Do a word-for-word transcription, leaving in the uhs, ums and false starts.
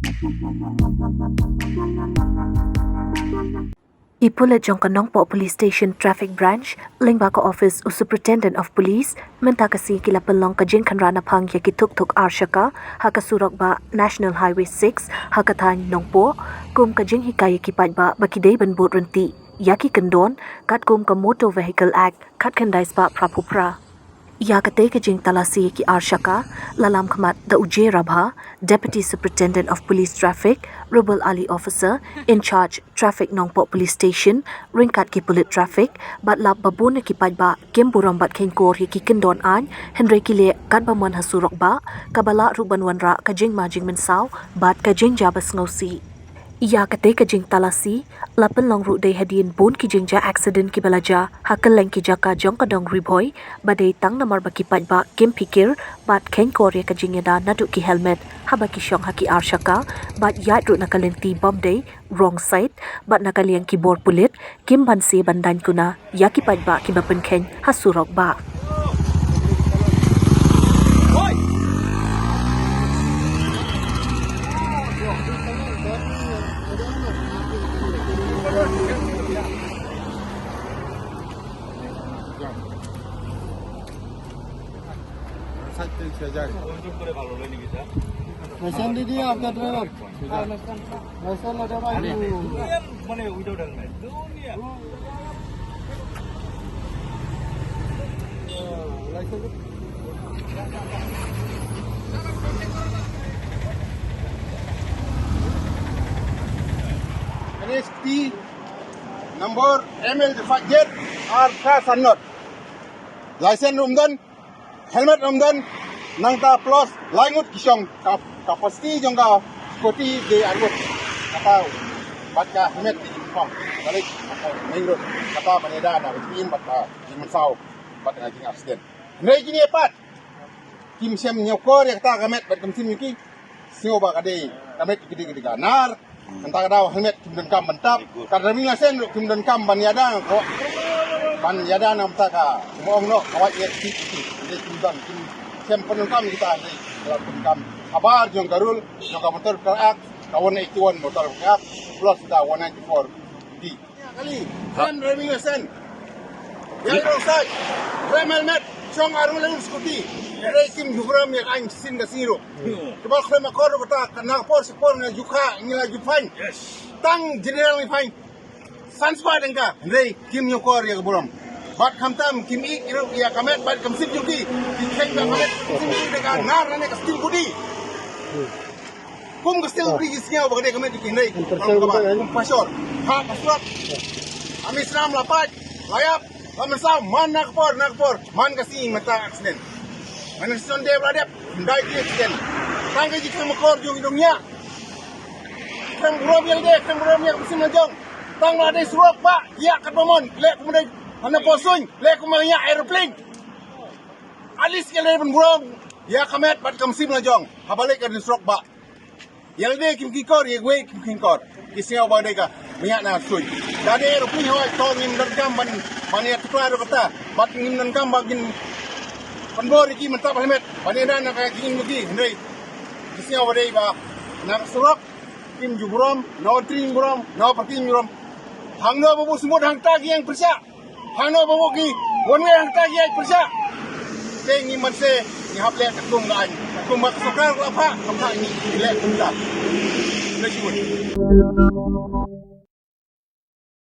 I pulit jong ka Nongpoh Police Station Traffic Branch lyngba ka office u Superintendent of Police mynta ka sngi ki la pynlong ka jingkhynra naphang ïa ki thuk thuk ar shaka ha ka surok bah National Highway six ha ka thaiñ Nongpoh, kum ka jinghikai ïa ki paidbah ba ki dei ban bud ryntih ïa ki kyndon katkum ka Motor Vehicle Act khatkhyndai spah phra phew phra. Ïa katei ka jingtalasi ki ar shaka la lam khmat da u J Rabha, Deputy Superintendent of Police Traffic, Ruebel Ali Officer in Charge Traffic Nongpoh Police Station, ryngkat ki pulit traffic, bad lap ba bun na ki paidbah kim burom bad kheiñkor ïa ki kyndon aiñ, hynrei ki leh katba mon ha surok bah, kaba lah ruh ban wanrah ka jingma jingmynsaw bad ka jingjia ba sngewsih. Ïa katei ka jingtalasi la pynlong ruh dei hadien bun ki jingjia accident kiba la jia ha kylleng ki jaka jong ka dong Ri Bhoi, ba dei tang namar ba ki paidbah kim phikir bad kheiñkor ïa ka jingïada naduh ki helmet haba ki shong ha ki ar shaka, bad ïaid ruh na ka lynti bym dei, wrong side, bad na ka liang ki bor pulit kim banse ban daiñ kuna ïa ki paidbah kiba pynkheiñ ha surok bah. Licence दीजिए आपका driver. Licence लो भाई। N S T number M L five Z R five hundred. License um don, helmet um don, nangta plus lai ngut ki shong, ka capacity jong ka scooty dei ar ngut. Kata bad ka helmet ki uniform. Balik main road, kata ban ïada na ka jingim bad ka jingmynsaw bad ka jingaccident. Hynrei kine pat kim shym ñiewkor ïa kata ka met bad ka mynsiem ïa ki. Sngew ba ka dei ka met ki dei ka dei ka nar. Kata ka daw helmet kim donkam ban tap. Ka driving license ruh kim donkam ban ïada ko. Ban ïada na mynta ka, mo ong noh ka wait yet ki ki. Hynrei kim don, kim shym pyndonkam kita, hynrei ka la pyndonkam. Habar jong ka rule jong ka Motor Vehicle Act, ka one eighty-one Motor Vehicle Act plus da one ninety-four D. Kali, rem driving license. Ïaid wrong side. Rem helmet. Shong ar ngulei scooty. Hynrei kim ju burom ïa ka aiñ shisien ka sngi ruh. Kiba khlem akor ruh kata, ka na ka por shi por ngi la ju kha, ngi la ju fine. Tang general ngi fine san spah tyngka. Hynrei kim ñiewkor ïa ka burom. Bad khamtam kim ïeit ruh ïa ka met bad ka mynsiem jong ki. Ki kheiñ ba ka met ka mynsiem jong ki da ka nar lane ka steel body. Kum ka steel body ki sngew ba ka dei ka met jong ki, hynrei kum pashor. Ha pashor. Ami snam la pait, la ïap, la mynsaw, man na ka por, na ka por, man ka sngi mynta accident. Man ka sngi dei ba la dep, ym dei ki accident. Tang ka jingkhlem akor jong ki dong ïa. Khlem burom ïa lade, khlem burom ïa ka mynsiem la jong. Tang la dei surok bah, ïa katba mon, leh kum dei hana por suiñ, leh kum ïa aeroplane. At least ïa lade ban burom ïa ka met bad ka mynsiem la jong. Haba leit ka dei surok bah. Ïa lade kim kheiñkor, ïa kiwei kim kheiñkor. Ki sngew ba dei ka bniah na suiñ. Da dei ruh phi hoi to ngim donkam ban, ban ïa tuklar ruh kata. Bad ngim donkam ba ngin pynbor ïa ki mynta ba helmet. Ban ïada na ka jingim jong ki. Hynrei ki sngew ba dei ba na ka surok kim ju burom, na ka tring burom, na ka parking burom. Hangno ba buh symbood hangta ki ïeng pyrshah. Hangno ba buh ki one way hangta ki ïeng pyrshah. Te ngi mynse ngi hap leh katkum ka aiñ. Katkum ba ka sorkar ka la phah, ka phah ngi leh kumta. Leh kumta.